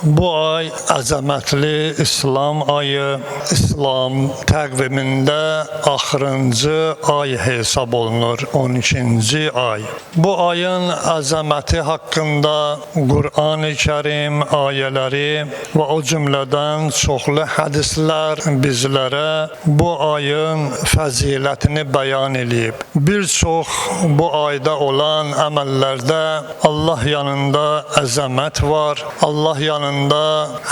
Bu ay əzəmətli İslam ayı, İslam təqvimində axırıncı ay hesab olunur, 12-ci ay. Bu ayın əzəməti haqqında Qur'an-ı Kərim ayələri və o cümlədən çoxlu hədislər bizlərə bu ayın fəzilətini bəyan eləyib. Bir çox bu ayda olan əməllərdə Allah yanında əzəmət var. Allah yanında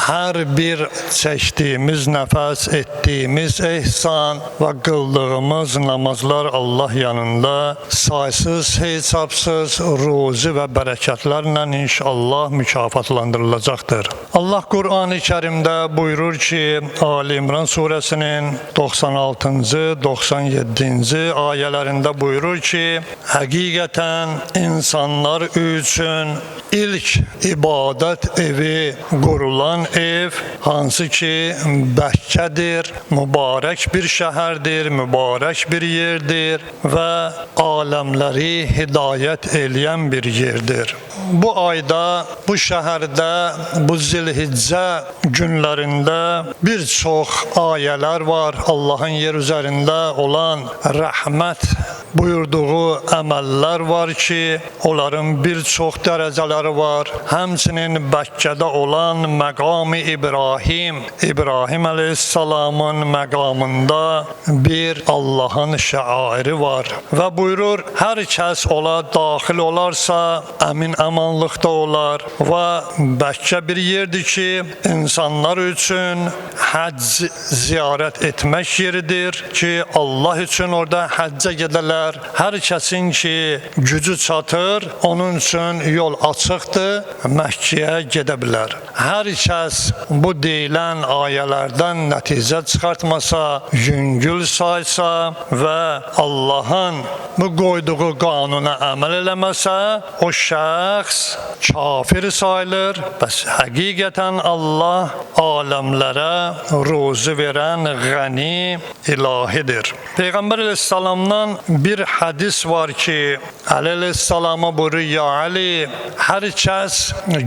hər bir çəkdiyimiz nəfəs, etdiyimiz ehsan və qıldığımız namazlar Allah yanında saysız, hesabsız ruzi və bərəkətlərlə inşallah mükafatlandırılacaqdır. Allah Qur'an-ı Kərimdə buyurur ki, Ali İmran surəsinin 96-cı, 97-ci ayələrində buyurur ki, həqiqətən insanlar üçün ilk ibadət evi qurulan ev, hansı ki Məkkədir, mübarək bir şəhərdir, mübarək bir yerdir və aləmləri hidayət eləyən bir yerdir. Bu ayda, bu şəhərdə, bu Zilhiccə günlərində bir çox ayələr var. Allahın yer üzərində olan rəhmət buyurduğu əməllər var ki, onların bir çox dərəcələri var. Həmçinin Məkkədə olan məqam-ı İbrahim, İbrahim əleyhissalamın məqamında bir Allahın şəairi var və buyurur, hər kəs ola daxil olarsa, əmin əmanlıqda olar və Məkkə bir yerdir ki, insanlar üçün həcc ziyarət etmək yeridir ki, Allah üçün orada həccə gedələr. Hər kəsin ki, gücü çatır, onun üçün yol açıqdır, Məkkəyə gedə bilər. Hər kəs bu deyilən ayələrdən nəticə çıxartmasa, yüngül saysa və Allahın bu qoyduğu qanuna əməl eləməsə, o şəxs kafir sayılır. Bəs həqiqətən Allah aləmlərə ruzi verən qəni ilahidir. Peyğəmbər əleyhissalamdan bir hədis var ki, Əli əleyhissalama buyurur, ya Əli, hər kəs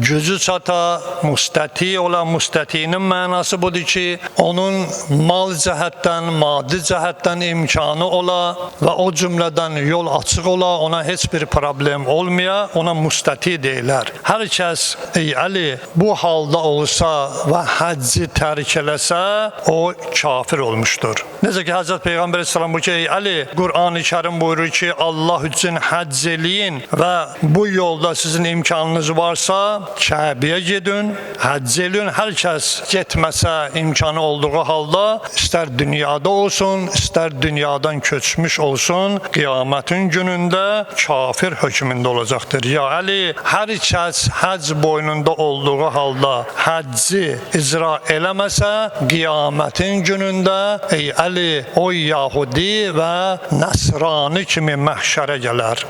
gücü çata, müstəti ola, müstətinin mənası budur ki, onun mal cəhətdən, maddi cəhətdən imkanı ola və o cümlədən yol açıq ola, ona heç bir problem olmaya, ona müstəti deyilər. Hər kəs, ey Əli, bu halda olsa və həcci tərk eləsə, o kafir olmuşdur. Necə ki, Həzrət Peyğəmbər əleyhissalam buyurur ki, ey Əli, Qur'an-ı Kərim buyurur ki, Allah üçün həcc eləyin və bu yolda sizin imkanınız varsa, Kəbəyə gedin, həcc eləyin. Hər kəs getməsə imkanı olduğu halda, istər dünyada olsun, istər dünyadan köçmüş olsun, qiyamətin günündə kafir hökmündə olacaqdır. Ya Əli, hər kəs həcc boynunda olduğu halda həcci icra eləməsə, qiyamətin günündə ey Əli, o Yahudi və Nəsrani kimi məhşərə gələr.